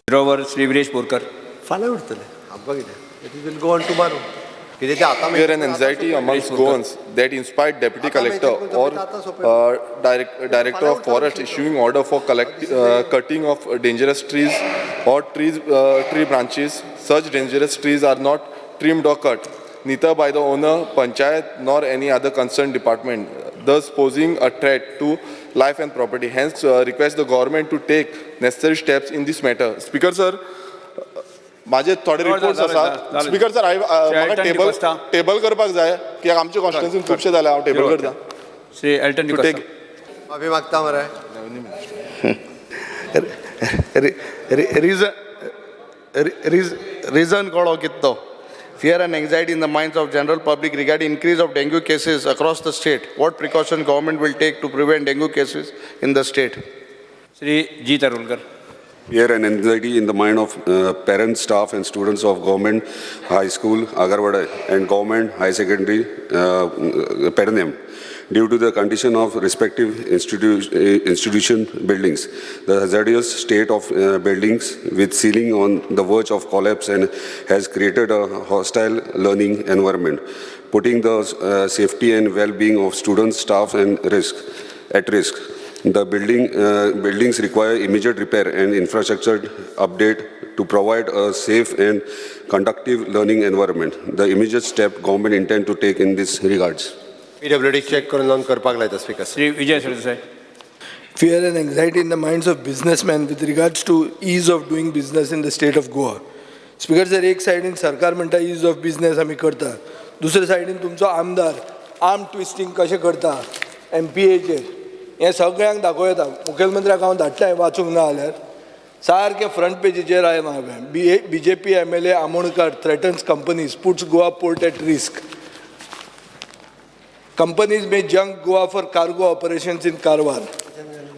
Zero hour, Shri Viresh Borkar. फाल्यां उरतलें, आमकां कितें? It will go on tomorrow. कितें तें आतां Fear and anxiety amongst Goans that inspired Deputy Collector or Director of Forest issuing order for cutting of dangerous trees or tree branches. Such dangerous trees are not trimmed or cut, neither by the owner, panchayat, nor any other concerned department, thus posing a threat to life and property. Hence, request the government to take necessary steps in this matter. Speaker sir, माझे थोडे reports आसात. Speaker sir, म्हाका table table करपाक जाय कित्याक आमचे कॉन्स्टिट्युन्सीन खुबशे जाले. हांव टेबल करता. श्री एल्टन डिकोस्टा. माफी मागता मरे. रिजन कळो कितें तो. Fear and anxiety in the minds of general public regarding increase of dengue cases across the state. What precaution government will take to prevent dengue cases in the state? Shri Jeet Arolkar. Fear and anxiety in the mind of parents, staff and students of Government High School, Agarwada and Government High Secondary, Pernem, due to the condition of respective institution buildings. The hazardous state of buildings with ceiling on the verge of collapse and has created a hostile learning environment, putting the safety and well-being of students, staff and risk at risk. The buildings require immediate repair and infrastructure update to provide a safe and conducive learning environment. The immediate step government intend to take in this regards. PWD check करून लावन करपाक लायता, speaker sir. Shri Vijay Sardesai. Fear and anxiety in the minds of businessmen with regards to ease of doing business in the state of Goa. Speaker sir, एक सायडीन सरकार म्हणटा is of business आमी करता, दुसरे सायडीन तुमचो आमदार आर्म ट्विस्टींग कशें करता एमपीएचेर हें सगळ्यांक दाखोवं येता. मुखेलमंत्र्याक हांव धाडटा वाचूंक ना जाल्यार. सारकें फ्रंट पेजीचेर आयलां हांवें. BJP MLA Amonkar threatens companies, puts Goa port at risk. Companies may junk Goa for cargo operations in Karwar.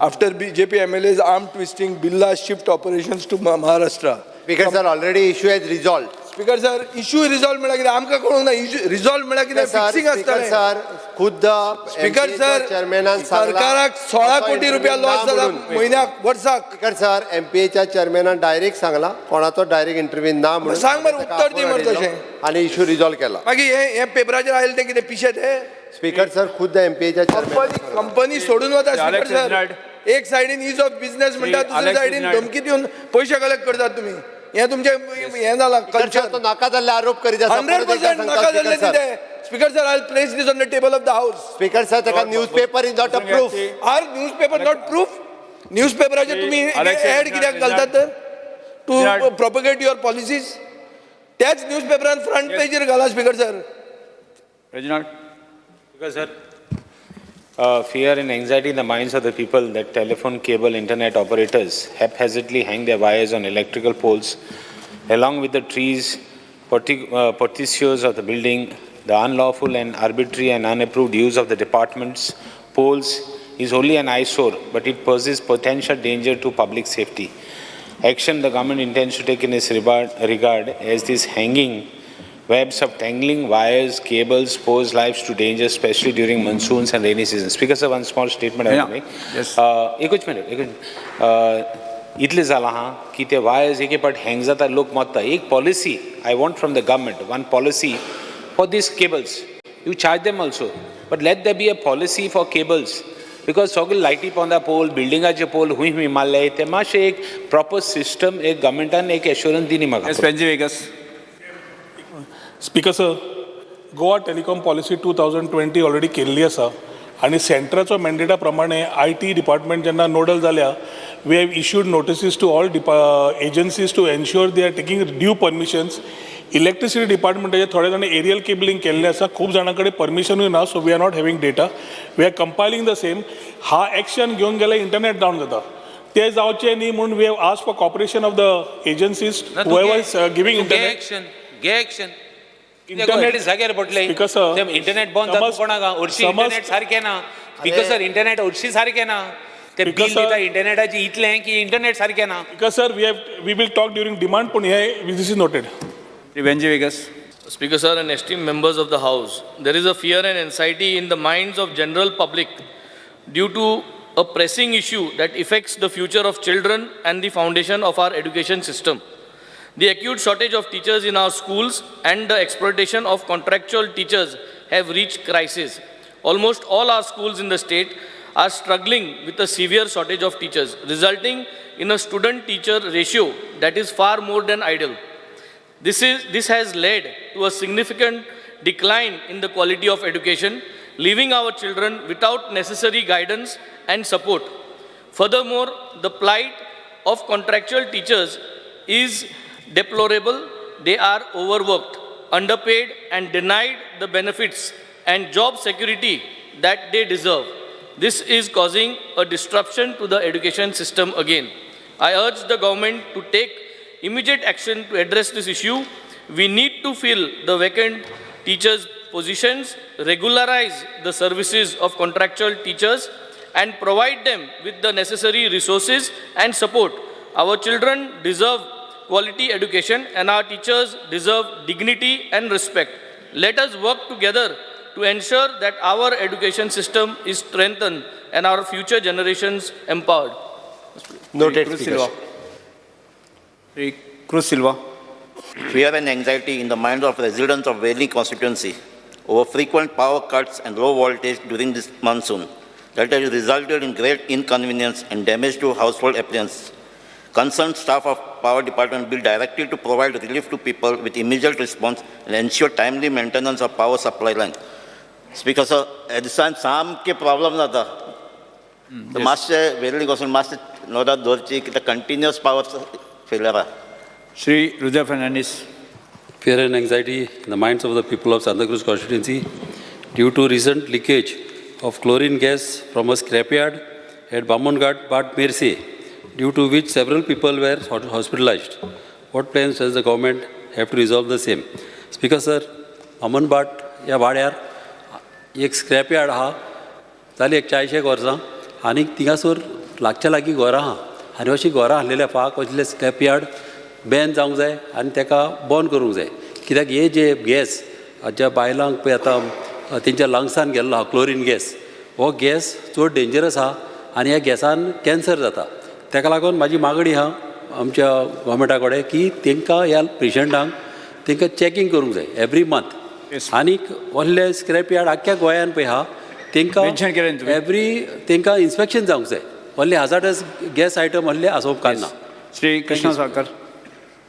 After BJP MLA's arm twisting, Birla shift operations to Maharashtra. Speaker sir, already issue has resolve. Speaker sir, issue resolve म्हळ्यार कितें आमकां कळूंक ना. Issue resolve म्हळ्यार कितें? Fixing speaker आसतलें. Sir, खुद्द speaker sir, चेअरमॅनान सरकाराक 16 कोटी रुपया लॉस जाला म्हयन्याक, वर्साक. स्पीकर सर, एमपीएच्या चेअरमॅनान डायरेक्ट सांगला कोणाचो डायरेक्ट इंटरव्यू ना म्हणून. सांग मरे, ताका उत्तर दी मरे आपोवन तशें. आनी इशू रिजॉल्व केला. मागीर हे हे पेपराचेर आयलें तें कितें पिशें तें? स्पीकर सर, खुद्द एमपीएच्या चेअरमॅन कंपनी कंपनी सोडून वता. Speaker Alex sir, Reginald. एक सायडीन is of business म्हणटा, दुसरे Alex सायडीन Reginald. धमकी दिवन पयशे कलेक्ट करतात तुमी. हें तुमचें हें जालां कल्चर. तो नाका जाल्ले आरोप करीत आसा. 100% नाका जाल्लें कितें. Speaker sir, I place this on the table of the house. Speaker sir, ताका newspaper is not a proof. Are newspaper not proof? News पेपराचेर तुमी Alex add कित्याक घालतात तर? To Reginald. Propagate your policies. त्याच न्यूज पेपरान front पेजीर घाला, speaker sir. Reginald. Because, sir, fear and anxiety in the minds of the people that telephone, cable, internet operators haphazardly hang their wires on electrical poles along with the trees, porticos of the building. The unlawful and arbitrary and unapproved use of the department's poles is only an eyesore, but it poses potential danger to public safety. Action the government intends to take in this regard as this hanging webs of tangling wires, cables pose lives to danger, especially during monsoons and rainy seasons. Speaker sir, one small statement I want to make. Yes. एकूच minute, एकूच minute. इतलें जालां हा की ते wires एके पाट hang जाता, लोक मरता. एक policy I want from the government, one policy for these cables. You charge them also, but let there be a policy for cables because सगळे लायटी पोंदा पोल, बिल्डिंगाचे पोल हुंय हुंय मारले. ते मातशें एक प्रॉपर सिस्टम एक गव्हर्मेंटान एक एश्योरन्स दिली म्हाका. Yes, Venzy Viegas. Speaker sir, Goa telecom policy 2020 already केल्ली आसा आनी सेंट्राचो मॅन्डेटा प्रमाणे I T department जेन्ना नोडल जाल्या, we have issued notices to all agencies to ensure they are taking due permissions. Electricity डिपार्टमेंटाचे थोडे जाण एरियल केबलिंग केल्लें आसा, खूब जाणां कडेन परमिशनूय ना, so we are not having data. We are compiling the same. हा एक्शन घेवन गेल्यार इंटरनेट डावन जाता, ते जावचें न्ही म्हूण we have asked for cooperation of the agencies, whoever is giving internet. Action घे, एक्शन. Internet- जाग्यार पडले. Speaker sir, internet बंद जाता कोणाक हरशी. इंटरनेट सारकें ना, स्पीकर सर. इंटरनेट हरशी सारकें ना. ते Speaker bill sir- दिता इंटरनेटाची इतलें की इंटरनेट सारकें ना. Because sir, we will talk during demand, पण हे this is noted. Shri Venzy Viegas. Speaker sir and esteemed members of the House, there is a fear and anxiety in the minds of general public due to a pressing issue that affects the future of children and the foundation of our education system. The acute shortage of teachers in our schools and the exploitation of contractual teachers have reached crisis. Almost all our schools in the state are struggling with a severe shortage of teachers, resulting in a student-teacher ratio that is far more than ideal. This has led to a significant decline in the quality of education, leaving our children without necessary guidance and support. Furthermore, the plight of contractual teachers is deplorable. They are overworked, underpaid, and denied the benefits and job security that they deserve. This is causing a disruption to the education system again. I urge the government to take immediate action to address this issue. We need to fill the vacant teachers' positions, regularize the services of contractual teachers, and provide them with the necessary resources and support. Our children deserve quality education and our teachers deserve dignity and respect. Let us work together to ensure that our education system is strengthened and our future generations empowered. Noted, Cruz Speaker. Silva. Shri Cruz Silva. Fear and anxiety in the minds of residents of Veli constituency over frequent power cuts and low voltage during this monsoon that has resulted in great inconvenience and damage to household appliances. Concerned staff of power department be directed to provide relief to people with immediate response and ensure timely maintenance of power supply line. Speaker sir, ह्या दिसान सामके problem जाता. मातशें वेर्ली वचून मातशें नदर दवरची कित्याक कंटिन्युअस पावर फेलियर आहा. Shri Rudra Fernandes. Fear and anxiety in the minds of the people of Santa Cruz constituency due to recent leakage of chlorine gas from a scrapyard at Bamonghat, Bhat Mirsi, due to which several people were hospitalized. What plans does the government have to resolve the same? Speaker sir, Bamanbhat ह्या वाड्यार एक scrapyard आहा, जाली एक 40 वर्सां आनी थिंगासर लागच्या लागीं घरां आहा आनी अशीं घरां आहलेल्या फाक असले स्क्रॅपयार्ड बॅन जावंक जाय आनी तेका बंद करूंक जाय, कित्याक हे जे गॅस ज्या बायलांक पळय आतां तेंच्या लंग्सान गेल्लो आहा क्लोरीन गॅस, हो गॅस चड डेंजरस आहा आनी ह्या गॅसान कॅन्सर जाता. तेका लागून म्हाजी मागणी आहा आमच्या गोवोरमेंटा कडेन की तेंकां ह्या पेशंटांक तेंकां चॅकींग करूंक जाय एवरी मंथ. आनीक व्हडले स्क्रॅप यार्ड आख्ख्या गोंयान पळय आहा तेंकां Mention केलें न्ही तुवें? एवरी तेंकां इन्स्पेक्शन जावंक जाय. व्हडले हजार्डस गॅस आयटम व्हडले आसोवप कारना. Shri Krishna Salkar.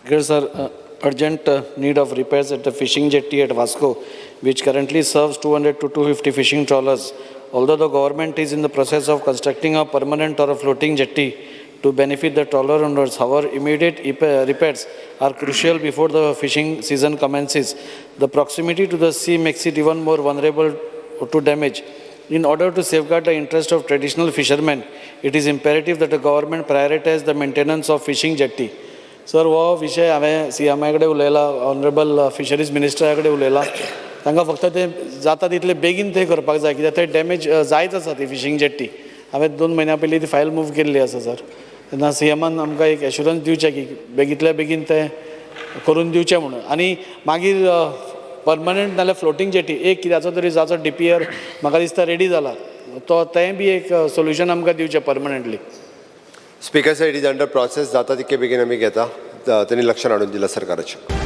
Speaker sir, urgent need of repairs at the fishing jetty at Vasco, which currently serves 200 to 250 fishing trawlers. Although the government is in the process of constructing a permanent or a floating jetty to benefit the trawler owners, however, immediate repairs are crucial before the fishing season commences. The proximity to the sea makes it even more vulnerable to damage. In order to safeguard the interest of traditional fishermen, it is imperative that the government prioritize the maintenance of fishing jetty. Sir, हो विशय हांवें C M I कडेन उलयला, honourable fisheries मिनिस्टरा कडेन उलयला. तांकां फक्त तें जाता तितले बेगीन तें करपाक जाय, कित्याक ते डॅमेज जायत आसा ती फिशींग जेट्टी. हांवें 2 म्हयन्या पयलीं ती फायल मूव केल्ली आसा सर. तेन्ना सी एमान आमकां एक एश्युरंस दिवचें की बेगींतल्या बेगीन तें करून दिवचें म्हणून. आनी मागीर परमनंट नाल्यार फ्लोटींग जेटी एक कित्याचो तरी जाचो डी पी आर म्हाका दिसता रेडी जाला, तो तेंय बी एक सोल्युशन आमकां दिवचें permanently. Speaker sir, it is under process. जाता तितके बेगीन आमी घेता. तेणी लक्षात हाडून दिलां सरकाराचें.